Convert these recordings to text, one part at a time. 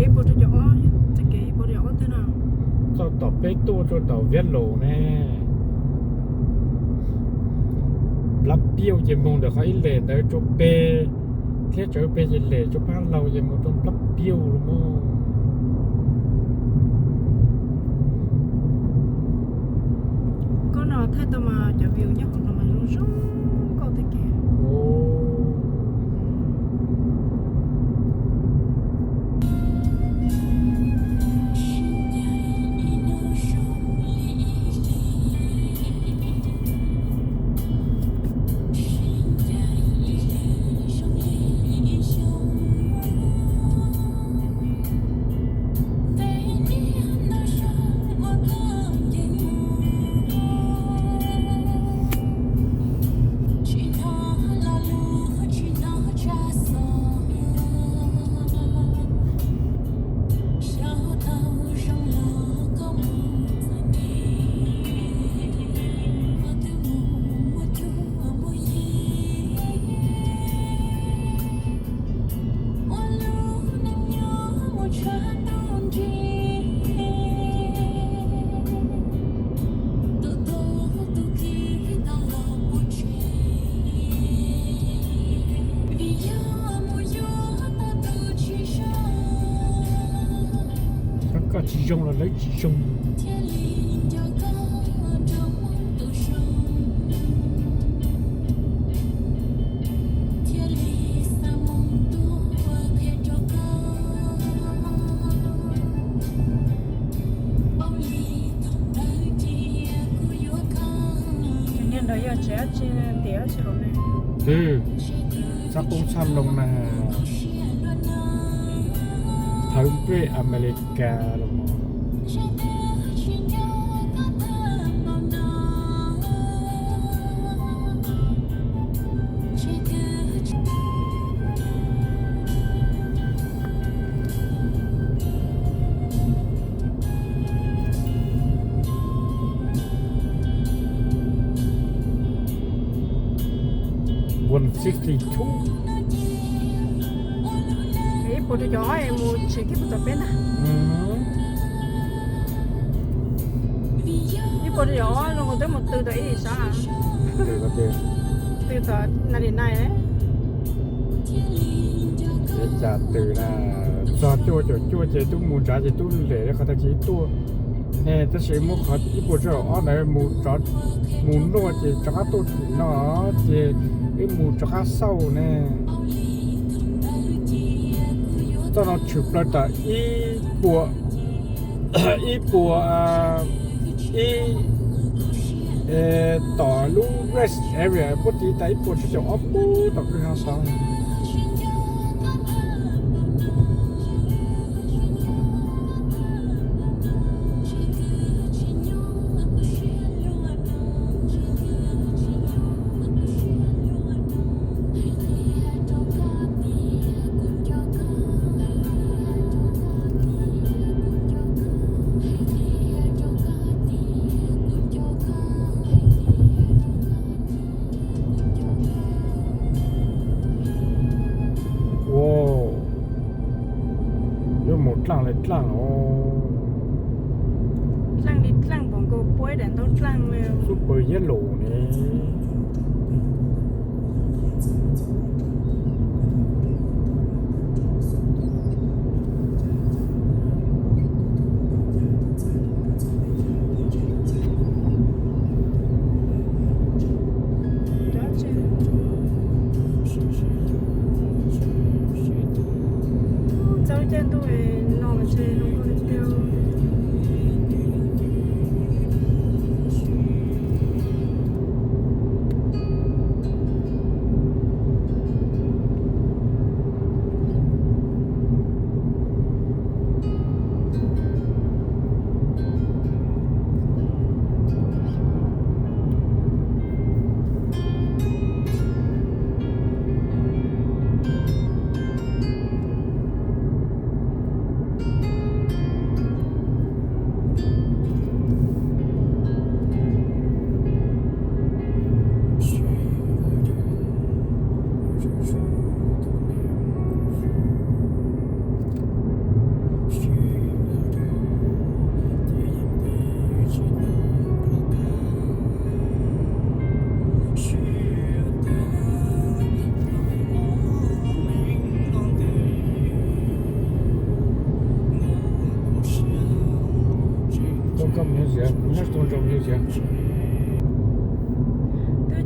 Ib puas rau caum ob, txoj kev ib puas rau caum ob twg no. Txoj tom peb tuaj rau tom Viab Laus ne. Nplab Piauj ces mus ntawm qhov ib lem ntawd rau pem, thiab tsawv pem ces lem rau Phab Laug ces mus rau Nplab Piauj los mas. Koj no thaij tau mas cov view nyob hauv no mas zoo zoo nkauj tiag tiag. Koj tsis zoo los lawv tsis zoo. Niag ntawd yog tsev dab tsi, tiam dab tsi hauv ne? Twb txhaj qoob txhaj loo na. Thawv nplej Amelikas los mas. One sixty two. Ib puas rau caum ob es mus tsev kiag puag tom peb ntag. Ib puas rau caum ob zoo nkaus twb mus tw tom ib sab. Tw tom ninety nine. Ces cas tw na, txog cuaj caum cuaj ces twb mus nrad ces twb lem li qhov tag kis tuaj ne, tab sis muab qhov ib puas rau caum ob ntawd mus, mus nuaj ces rov qab tuaj tim no, ces wb mus rov qab xauj ne. Txoj no tshwm plaws tom ib puas, ib puas, ib, tom lub rest area puag tid tas ib puas tsib caug ob pub tom kwj ha xov. Ua, yuav mus dlaaj li dlaaj os. Dlaaj li dlaaj npaum nkaus puab daim ntaub dlaaj li. Super Yellow ne. Txaus caij ntuj no mas ntshe zoo nkauj tiag tiag. Twb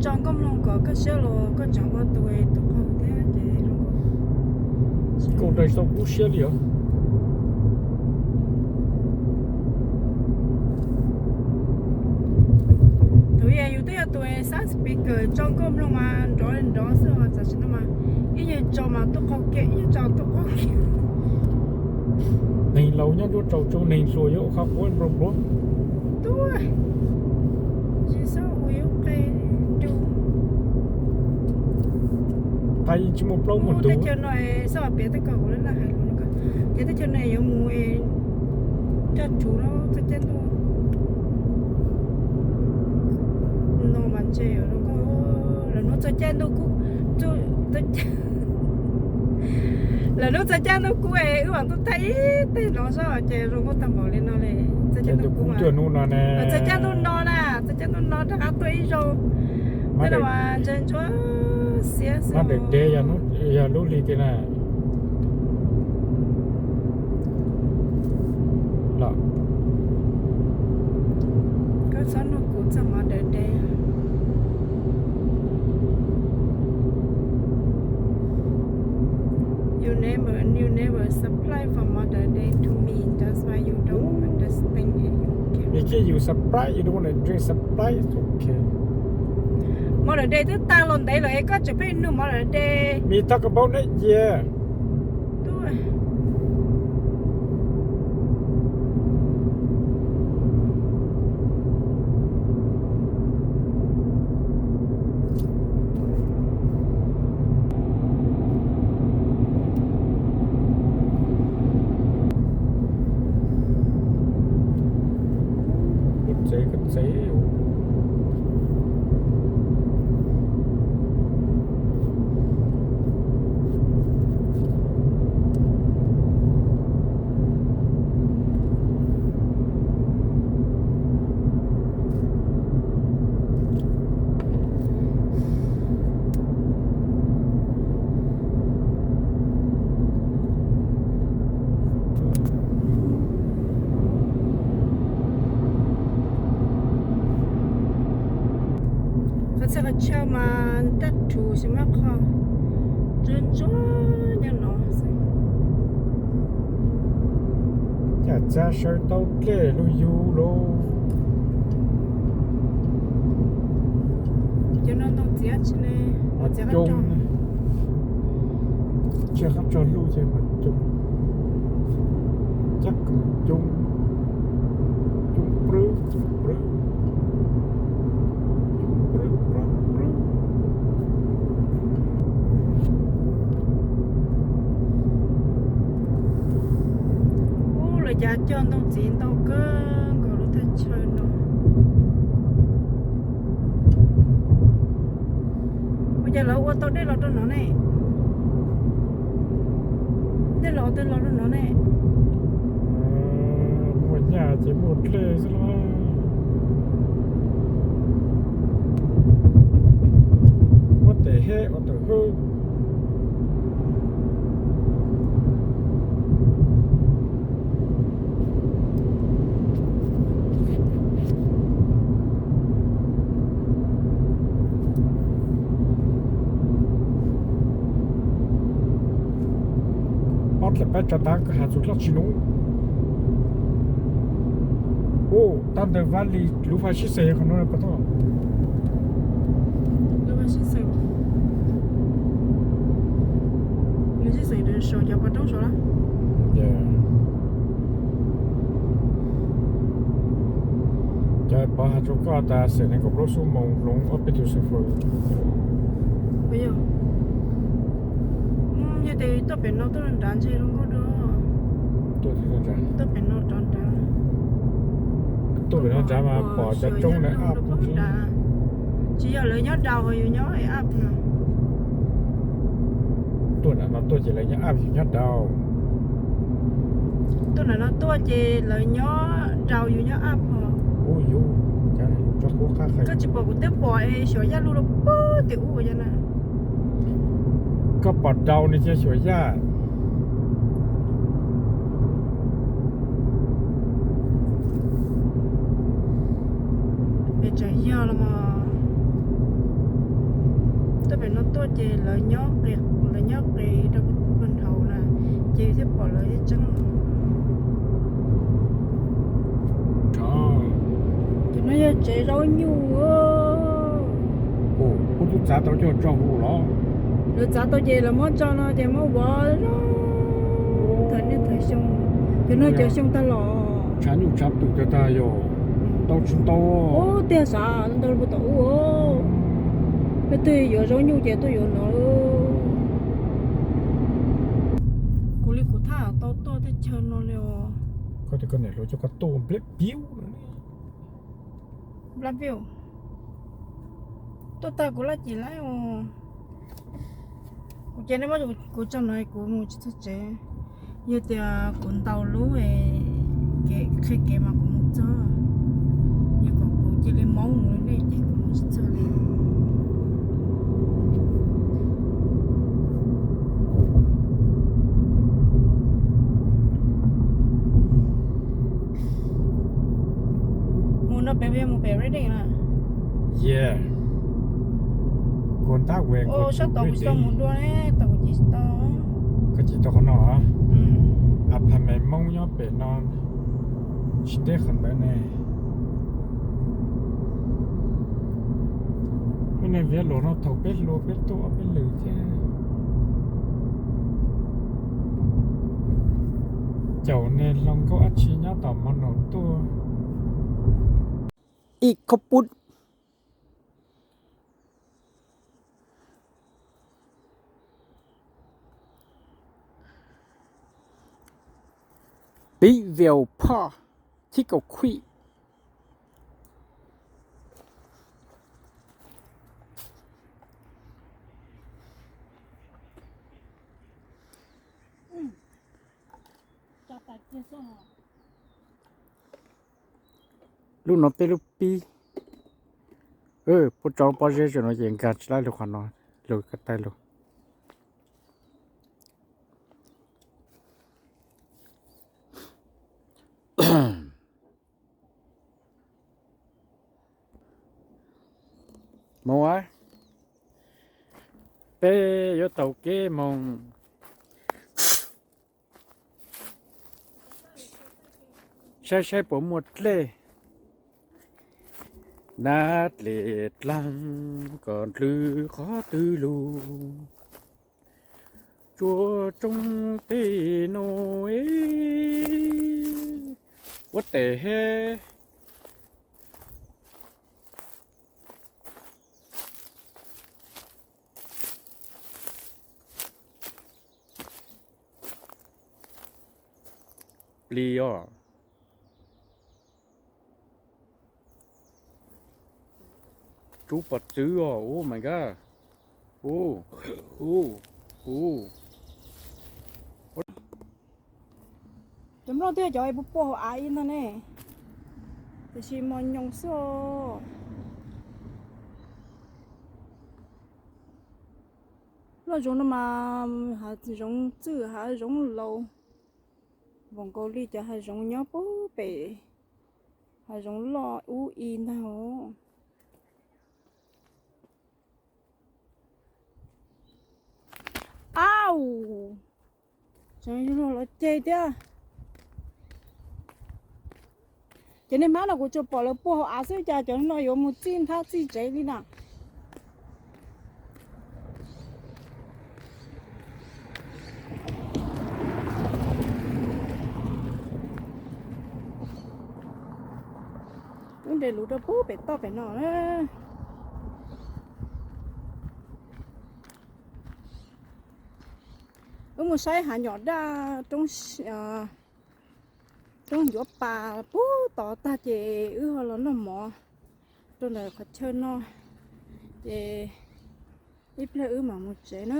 tso nkauj mloog kom koj siab los koj tseem ua tus tub qaug thiab ces zoo nkauj. Koj ua tsis tau kub siab li os. Thaum ub yus twb yog tus xav speaker tso nkauj mloog mas nrov nrov xwb os, tam sim no mas ib yam tso mas tub qaug kiag, ib yam tso tub qaug kiag. Neeg laus nyob nruab tsaus tsau, neeg hluas yuav ua qhov quav nroo npluav. Tub, tsis txhob ua ib qe du. Qe tsis muaj plaub muaj ntug. Teb chaws no xwb piav tej ko kuv laj laj hais lus no, ces teb chaws no yuav mus coj rhuv lub txoj cai ntuj no mas ntshe zoo nkauj. Lawv hnub txoj cai ntuj kub, lawv hnub txoj cai ntuj kub es wb mam tuaj thaij ib teg no zoj ces zoo nkauj tag npaum li no li. Txoj cai ntuj kub, txoj cai ntuj no na, txoj cai ntuj no rov qab tuaj ib zaug. Tej no mas ntshe ntsuab xiab xwb. Yog lub hli tiag na. Los, koj txhob nug kuv txog Mother's Day. You never, you never surprise for Mother's Day to me. That's why you don't understand it. It's okay, you surprise, you don't want to drink Sprite, it's okay. Mother's Day twb tag los ntev lawm es koj tseem pheej nug Mother's Day. We talk about next year. Koj tsev, koj tsev. Qhov txhia qhov chaw mas dab rhuv xwb mas qhov ntsuab ntsuab nyob no xwb. Cas txav sawv tau dlej lug yug lauj. Cov no ntoo txiv dab tsi ne? Coob, tsiaj qab tso lug ces mas coob, cab kws coob, coob plwb coob plwb, coob plwb plwb plwb. Ub, lawv cav cog ntoo txiv ntau kawg nkaus lub thaj chaw no. Ua cas lawv ua tau dej los rau no ne? Dej los twb los rau no ne. Muaj nyaj ces muaj dlej xwb los. Muab tes heb ua tawm hwj. Ob dlaim peb tsav tav koj has txug dlej tsi nub. Ub, tag ntawd Vaj Lis lub fais sib xeem qhov no puas tau? Lub fais sib xeem, lub sib xeem saum cov pov roob saud lawm. Cov pov has rua koj tas xeem nees nkaum plaub xuab moos hloov ob peb tug xwm fawm. Yog tes tuaj pem no tuaj nrad ntshe zoo nkauj dua. Tuaj pem no rov nrad. Tuaj pem no nrad mas pom cov roob na. Tsis yog lawv nyob daus yus nyob ap no. Tuaj nram no tuaj ces lawv nyob ap yus nyob daus. Tuaj nram no tuaj ces lawv nyob daus yus nyob ap os. Ub yus, cas yus tso qub qab qhais. Koj tsis pom kuv twb pom es xyuas yaj lug rau puag tim ub ua yaj na. Koj pom daus ne cia xyuas yaj. Ces lawv nyob qis, lawv nyob qis rau puag nraud na, ces thiaj pom lawv thiaj tseeb. Ces no yog tsev zaub nyuj. Ua, kuv twb txav tau coj tso hu los. Lawv txav tau ces lawv muab tso no ces muab vov zoo, thawm niaj thawm xyoo. Ces no cov xyoo tag los. Tshav nyuj tshav twm tag tag yog ntau tsis ntau. Ub, tiag sav ntau puag tom ub. Leej twg yuav zaub nyuj ces tuaj yuav no. Kuv li kuv thaj tau tuaj teb chaws no li os. Koj tias koj niam hluas coj koj tuaj nplej piub. Nplej piub. Tuaj tag kuv laj cim lawm os. Kuv ces nej muab kuv tso no kuv mus tsis txog tsev. Yog tias kuv ntaus lub kev qhia kev mas kuv mus txog. Yog kom kuv cia li moob mus li nej ces kuv mus tsis txog li. Mus no pem, mus pem Reading na. Yeah. Kuv ntab ves, sab tod kuv tsis tau mus dua ne, tau kuv cim tsis tau. Koj cim tau qhov no? Apartment Hmoob nyob pem no, tsis deb qhov ntawd ne. Lub neej viav luas no thaum peb hluas peb tuaj peb lwm thiab. Caum niag hluas nkauj dab tsi nyob tom mov num tuaj. Ib khob pub. Big Wheel Park, Tickle Creek. Lub no peb lub pib. Puab tso pob zeb zoo no ces nkag tsis laib lug qhov no, lug ko taw lug. Moog, peb yuav taug kev moog saib saib puas muaj dlej. Nab dlej dlaag kom dlhwv qhov twg lug, tsuas tsoob tej no es ua tes he. Plig os. Tsub pov txwv os, ub, mas nkaj. Ub, ub, ub. Cov nplooj twb yog cov puag puag hauv av ib ntag ne, tiam sis mos nyoos xwb os. Loj zoov no mas hav zoov txwj hav zoov laus, npaum nkaus li cov hav zoov nyob puag pem hav zoov loj ub ib ntag os. Au, tseem yog luag los ceg thiab. Ces niag hmab no kuv tsuas pom lawv puag hauv av xwb, cas cov no yuav mus txij nrab txij tsev li na. Wb nres lus rau puag pem toj pem no na. Wb mus saib hav nyom daj, roob ncuav pas puag tod tag ces wb ho los noj mov rau ntawm qhov chaw no, ces ib pliag wb mam mus tsev na.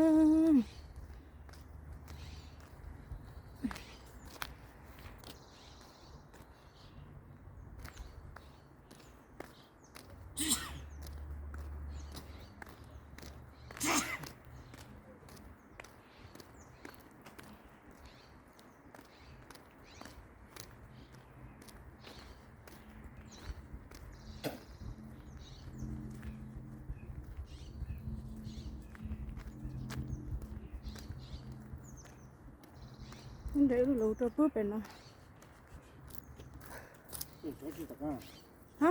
Ntev lawm rau pub pem no. Ha?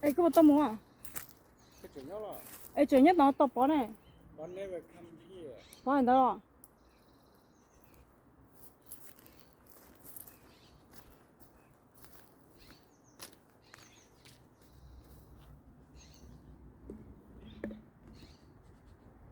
Es koj puas tau mus? Es tseem nyob tod tau pov ne. Pov ntawd.